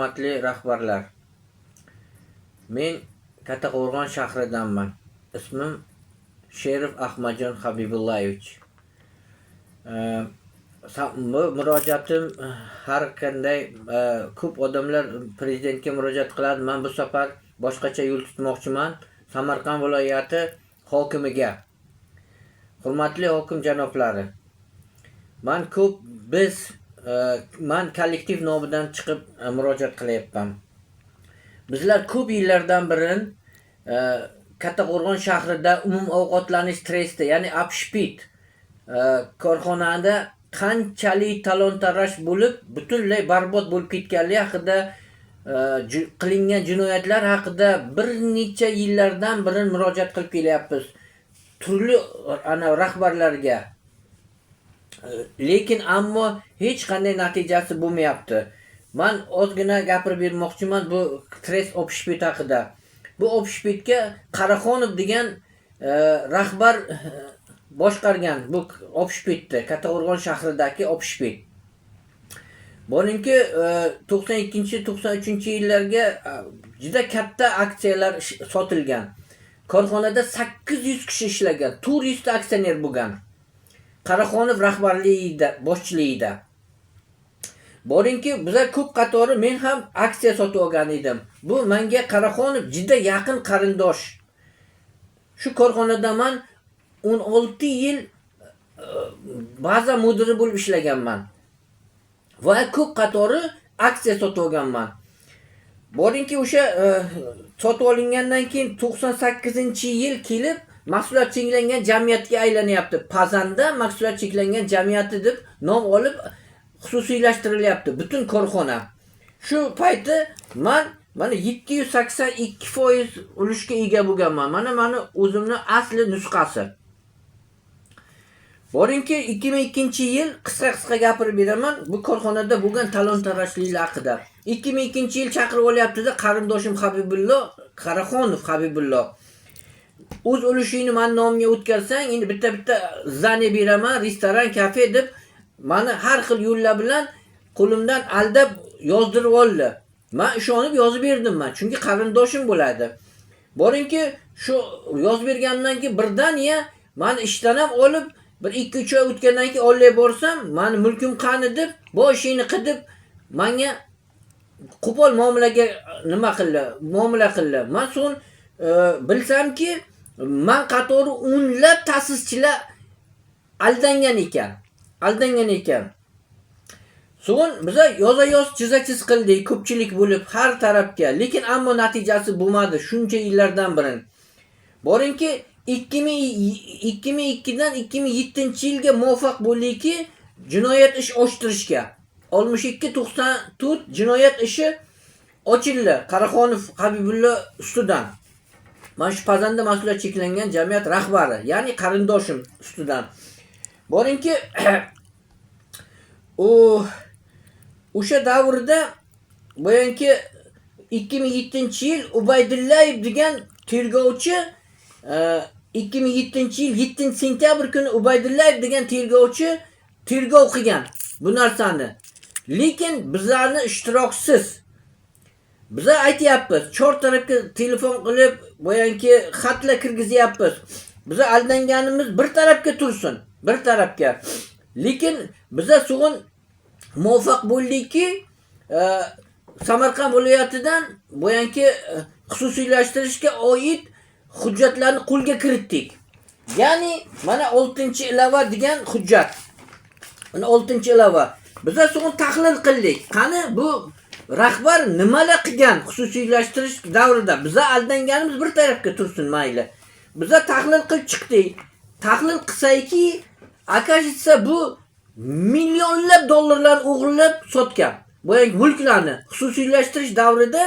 Hurmatli rahbarlar. Men Kattaqo'rg'on shahridanman. Ismim Sherov Ahmadjon Habibullayevich. Bu murojaatim har qanday ko'p odamlar prezidentga murojaat qiladi. Men bu safar boshqacha yo'l tutmoqchiman. Samarqand viloyati hokimiga. Hurmatli hokim janoblari. Man ko'p biz man kollektiv nomidan chiqib murojaat qilyapman. Bizlar ko'p yillardan beri Kattaqo'rg'on shahrida umumovqatlanish tresti, ya'ni общепит korxonada qanchalik talon-taroj bo'lib, butunlay barbod bo'lib ketganligi haqida, qilingan jinoyatlar haqida bir necha yillardan beri murojaat qilib kelyapmiz. Turli ana rahbarlarga. Lekin ammo hech qanday natijasi bo'lmayapti. Man ozgina gapirib bermoqchiman bu trest общепит haqida. Bu общепит ga Qaraxonov degan rahbar boshqargan bu общепит ni, Kattaqo'rg'on shahridagi общепит. Boringki, 92-93 yillarga juda katta aksiyalar sotilgan. Korxonada 800 kishi ishlagan, 400 ta aksioner bo'lgan. Qaraxonov rahbarligida, boshchiligida. Boringki, biza ko'p qatori men ham aksiya sotib olgan edim. Bu menga Qaraxonov juda yaqin qarindosh. Shu korxonada man 16 yil baza mudiri bo'lib ishlaganman. Va ko'p qatori aksiya sotib olganman. Boringki, o'sha sotib olingandan keyin 98-yil kelib mahsulot cheklangan jamiyatga aylanyapti. Pazanda mahsulot cheklangan jamiyati deb nom olib xususiylashtirilyapti butun korxona. Shu payti man mana 782% ulushga ega bo'lganman. Mana mani o'zimni asli nusxasi. Boringki, 2002-yil, qisqa-qisqa gapirib beraman bu korxonada bo'lgan talon-tarojliklar haqida. 2002-yil chaqirib olyapti-da qarindoshim Habibullo, Qaraxonov Habibullo. O'z ulushingni mani nomimga o'tkazsang, endi bitta-bitta здание beraman, restoran, kafe deb mani har xil yo'llar bilan qo'limdan aldab yozdirib oldi. Men ishonib yozib berdim man, chunki qarindoshim bo'ladi. Boringki, shu yozib berganimdan keyin birdaniya mani ishdan ham olib, bir 2-3 oy o'tgandan keyin olib borsam, mani mulkim qani deb, boshingni qidib menga qo'pol muomalaga nima qildi, muomala qildi. Man so'ng bilsamki, man qatori o'nlab ta'sischilar aldangan ekan. Aldangan ekan. So'ng biza yoza yoz, chiza chiz qildik ko'pchilik bo'lib har tarafga, lekin ammo natijasi bo'lmadi shuncha yillardan beri. Boringki, 2002 dan 2007-yilga muvaffaq bo'ldikki, jinoyat ish ochtirishga. 62 94 jinoyat ishi ochildi Qaraxonov Habibullo ustidan. Mana shu pazanda mas'uliyat cheklangan jamiyat rahbari, ya'ni qarindoshim ustidan. Boringki, u o'sha davrda boyangki 2007-yil Ubaydullayev degan tergovchi, 2007-yil 7 sentyabr kuni Ubaydullayev degan tergovchi tergov qilgan bu narsani. Lekin bizlarni ishtiroksiz. Biza aytyapmiz, chor tarafga telefon qilib, boyangki xatlar kirgizyapmiz. Biza aldanganimiz bir tarafga tursin, bir tarafga. Lekin biza so'ng muvaffaq bo'ldikki, Samarqand viloyatidan boyangki xususiylashtirishga oid hujjatlarni qo'lga kiritdik. Ya'ni mana 6-ilova degan hujjat. Mana 6-ilova. Biza so'ng tahlil qildik. Qani, bu rahbar nimalar qilgan xususiylashtirish davrida? Biza aldanganimiz bir tarafga tursin, mayli. Biza tahlil qilib chiqdik. Tahlil qilsayki, оказывается, bu millionlab dollarlar o'g'irlab sotgan. Boyagi mulklarni xususiylashtirish davrida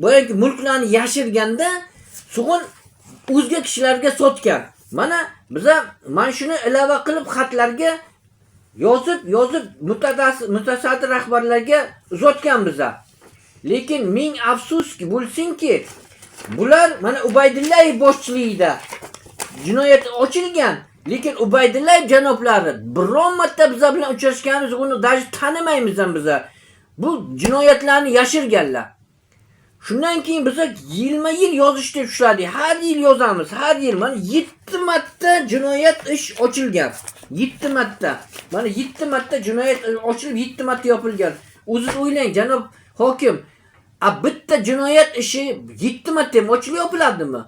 boyagi mulklarni yashirganda so'ng o'zga kishilarga sotgan. Mana biza mana shuni ilova qilib xatlarga yozib, yozib mutasaddi rahbarlarga uzatgan biza. Lekin ming afsuski bo'lsinki, bular mana Ubaydullayev boshchiligida jinoyat ochilgan, lekin Ubaydullayev janoblari biron marta biza bilan uchrashganimiz, uni даже tanimaymiz ham biza. Bu jinoyatlarni yashirganlar. Shundan keyin biza yilma yil yozishda ushladik. Har yil yozamiz, har yil. Mana 7 marta jinoyat ish ochilgan. 7 marta. Mana 7 marta jinoyat ochilib, 7 marta yopilgan. O'zingiz o'ylang, janob hokim. A bitta jinoyat ishi 7 marta ham ochilib yopiladimi?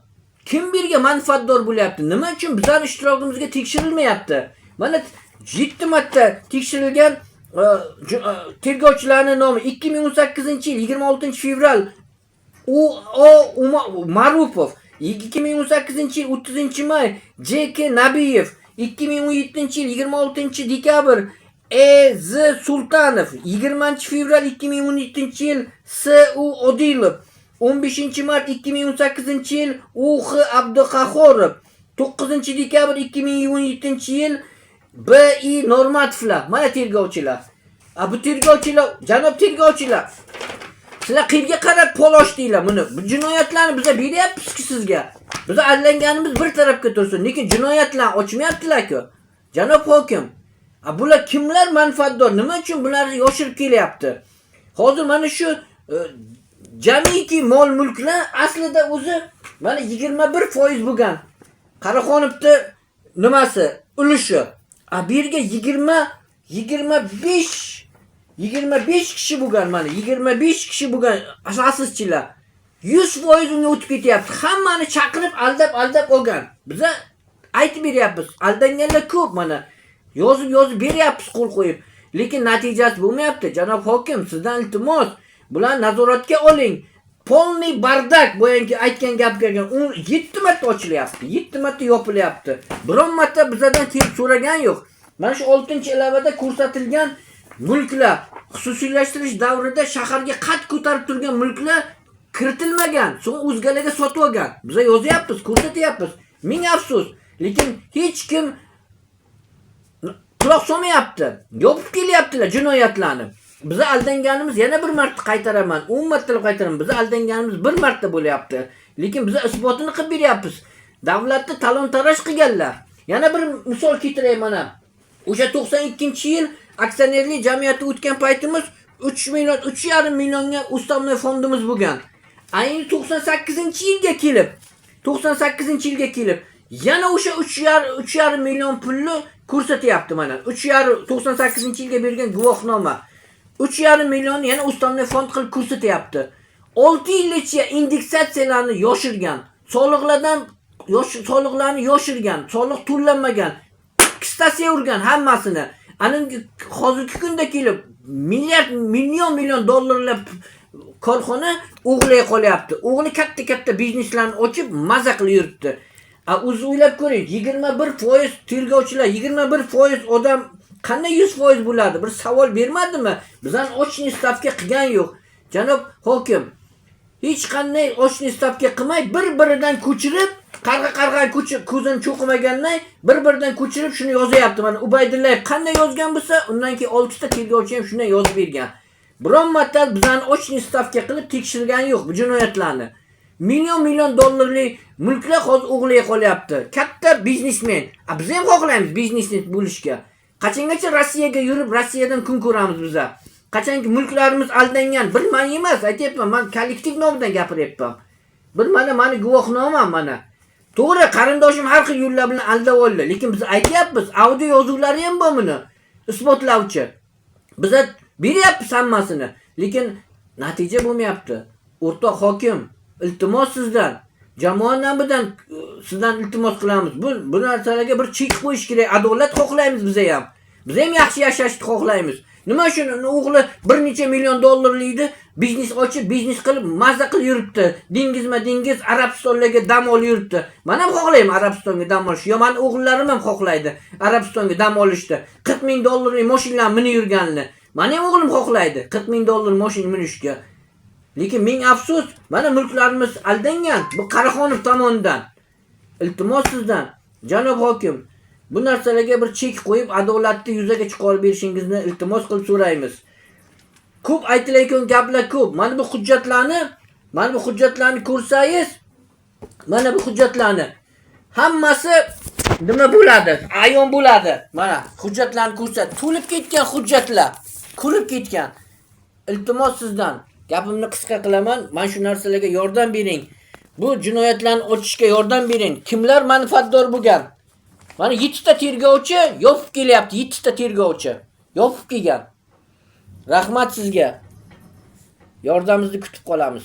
Kim birga manfaatdor bo'lyapti? Nima uchun bizlar ishtirokimizga tekshirilmayapti? Mana 7 marta tekshirilgan tergovchilarning nomi 2018-yil 26-fevral U O Marupov, 2018-yil 30-may J K Nabiyev, 2017-yil 26 dekabr E Z Sultanov, 20-fevral 2017-yil S U Odilov, 15 mart 2018-yil U X Abduqahhorov, 9 dekabr 2017-yil B I Normatovlar. Mana tergovchilar. A bu tergovchilar, janob tergovchilar, sizlar qayerga qarab pol ochdinglar buni? Bu jinoyatlarni biza beryapmiz-ku sizga. Biz aldanganimiz bir tarafga tursin, lekin jinoyatlarni ochmayaptilar-ku. Janob hokim, a bular kimlar manfaatdor? Nima uchun bularni yoshirib kelyapti? Hozir mana shu jamiki mol-mulklar aslida o'zi mana 21% bo'lgan. Qaraxonovni nimasi? Ulushi. A bu yerga 20 25 25 kishi bo'lgan, mana 25 kishi bo'lgan asoschilar. 100% unga o'tib ketyapti. Hammani chaqirib aldab aldab olgan. Biza aytib beryapmiz. Aldanganlar ko'p mana. Yozib yozib beryapmiz qo'l qo'yib. Lekin natijasi bo'lmayapti. Janob hokim, sizdan iltimos, bularni nazoratga oling. Полный бардак, boyangi aytgan gapga 7 marta ochilyapti, 7 marta yopilyapti. Biron marta bizadan kelib so'ragan yo'q. Mana shu 6-ilavada ko'rsatilgan mulklar xususiylashtirish davrida shaharga qad ko'tarib turgan mulklar kiritilmagan, so'ng o'zgalarga sotib olgan. Biza yozyapmiz, ko'rsatyapmiz. Ming afsus, lekin hech kim quloq solmayapti. Yopib kelyaptilar jinoyatlarni. Biza aldanganimiz, yana bir marta qaytaraman, 10 martalab qaytaraman. Biza aldanganimiz bir marta bo'lyapti. Lekin biza isbotini qilib beryapmiz. Davlatni talon-taroj qilganlar. Yana bir misol keltiray mana. O'sha 92-yil aksionerlik jamiyati o'tgan paytimiz 3 million, 3,5 millionga уставной fondimiz bo'lgan. Ayni 98-yilga kelib, 98-yilga kelib yana o'sha 3,5 million pulni ko'rsatyapti mana. 3,5 98-yilga bergan guvohnoma. 3,5 millionni yana уставной fond qilib ko'rsatyapti. 6 yilgacha indeksatsiyalarni yoshirgan, soliqlardan soliqlarni yoshirgan, soliq to'lanmagan, kistasiya urgan hammasini. Ana hozirgi kunda kelib milliard, million million dollarlab korxona o'g'lay qolyapti. O'g'li katta katta bizneslarni ochib maza qilib yuribdi. A o'zi o'ylab ko'ring, 21% tergovchilar, 21% odam qanday 100% bo'ladi? Bir savol bermadimi? Bizani очный ставка qilgan yo'q. Janob hokim, hech qanday очный ставка qilmay, bir-biridan ko'chirib, qarg'a qarg'a ko'chib, ko'zini cho'qimagandan bir-biridan ko'chirib shuni yozyapti. Mana Ubaydullayev qanday yozgan bo'lsa, undan keyin 6 ta tergovchi ham shunday yozib bergan. Biron marta bizani очный ставка qilib tekshirgani yo'q bu jinoyatlarni. Million million dollarlik mulklar hozir o'g'liga qolyapti. Katta biznesmen. A biz ham xohlaymiz biznesmen bo'lishga. Qachongacha Rossiyaga yurib, Rossiyadan kun ko'ramiz biza? Qachonki mulklarimiz aldangan, bir man emas, aytyapman, man kollektiv nomidan gapiryapman. Bir mana mani guvohnomam mana. To'g'ri, qarindoshim har xil yo'llar bilan aldab oldi, lekin biz aytyapmiz, audio yozuvlari ham bor buni isbotlovchi. Biz beryapmiz hammasini, lekin natija bo'lmayapti. O'rtoq hokim, iltimos sizdan, jamoa nomidan sizdan iltimos qilamiz. Bu narsalarga bir chek qo'yish kerak. Adolat xohlaymiz biz ham. Biz ham yaxshi yashashni xohlaymiz. Nima uchun uni o'g'li bir necha million dollarlikni biznes ochib, biznes qilib, maza qilib yuribdi. Dengizma dengiz Arabistonlarga dam olib yuribdi. Men ham xohlayman Arabistonga dam olish. Yo mani o'g'illarim ham xohlaydi Arabistonga dam olishni. 40 ming dollarlik mashinalar minib yurganini. Mani ham o'g'lim xohlaydi 40 ming dollar mashina minishga. Lekin ming afsus, mana mulklarimiz aldangan bu Qaraxonov tomonidan. Iltimos sizdan, janob hokim, bu narsalarga bir chek qo'yib, adolatni yuzaga chiqarib berishingizni iltimos qilib so'raymiz. Ko'p aytilayotgan gaplar ko'p. Mana bu hujjatlarni ko'rsangiz, mana bu hujjatlarni hammasi nima bo'ladi? Ayon bo'ladi. Mana hujjatlarni ko'rsat. To'lib ketgan hujjatlar. To'lib ketgan. Iltimos sizdan. Gapimni qisqa qilaman. Mana shu narsalarga yordam bering. Bu jinoyatlarni ochishga yordam bering. Kimlar manfaatdor bo'lgan? Mana 7 ta tergovchi yopib kelyapti, 7 ta tergovchi yopib kelgan. Rahmat sizga. Yordamimizni kutib qolamiz.